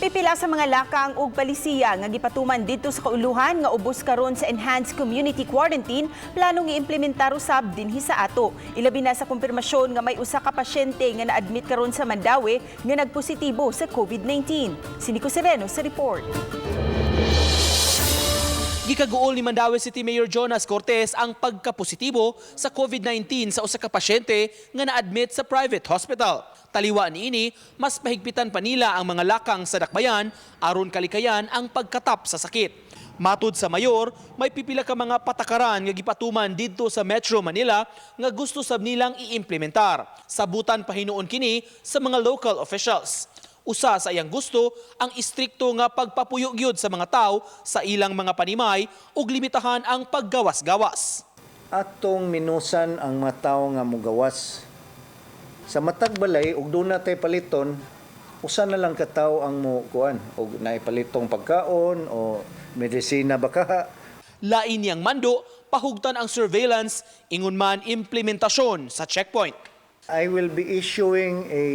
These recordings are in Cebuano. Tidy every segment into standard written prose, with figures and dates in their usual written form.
Pipila sa mga lakang ug palisiya nga gipatuman didto sa kauluhan nga ubos karon sa enhanced community quarantine, planong iimplementar usab dinhi sa ato. Ilabi na sa kumpirmasyon nga may usa ka pasyente nga na-admit karon sa Mandaue nga nagpositibo sa COVID-19. Si Nico Sereno sa report. Gikaguol ni Mandaue City Mayor Jonas Cortes ang pagkapositibo sa COVID-19 sa usa ka pasyente nga na-admit sa private hospital. Taliwa niini, mas pahigpitan pa nila ang mga lakang sa dakbayan aron kalikayan ang pagkatap sa sakit. Matud sa mayor, may pipila ka mga patakaran nga gipatuman didto sa Metro Manila nga gusto sab nilang iimplementar. Sabutan pa hinuon kini sa mga local officials. Usa sa iyang gusto ang istrikto nga pagpapuyo gyud sa mga tao sa ilang mga panimay ug limitahan ang paggawas-gawas. Atong minusan ang mga tawo nga mugawas. Sa matag balay ug duna tay paliton, usa na lang ka tawo ang mo kuan og naay palitong pagkaon o medisina baka. Lain niyang mando, pahugtan ang surveillance, ingon man implementasyon sa checkpoint. I will be issuing a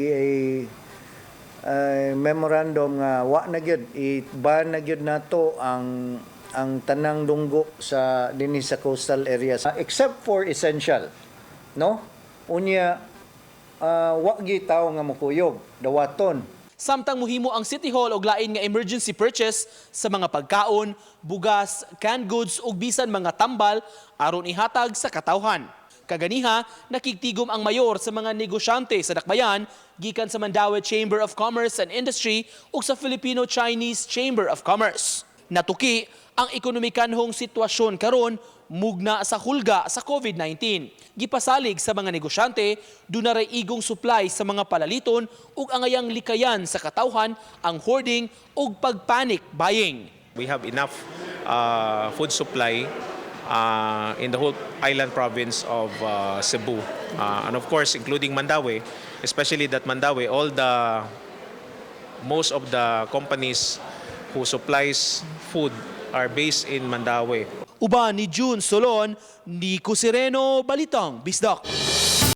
memorandum nga wa na gyud, i-ban na gyud nato ang tanang dunggo sa dinhi sa coastal areas except for essential, no? Unya wa gyud tawo nga mokuyog dawaton. Samtang muhimo ang City Hall og lain nga emergency purchase sa mga pagkaon, bugas, canned goods ug bisan mga tambal aron ihatag sa katawhan. Kaganiha, nakigtigom ang mayor sa mga negosyante sa Dakbayan gikan sa Mandaue Chamber of Commerce and Industry ug sa Filipino-Chinese Chamber of Commerce. Natuki ang ekonomikanhong sitwasyon karon mugna sa hulga sa COVID-19. Gipasalig sa mga negosyante, duna ray igong supply sa mga palaliton ug angayang likayan sa katawhan ang hoarding ug pagpanic buying. We have enough food supply in the whole island province of Cebu. And of course, including Mandaue, especially that Mandaue, all the most of the companies who supplies food are based in Mandaue. Uban ni June Solon, Nico Sereno, Balitang Bisdak.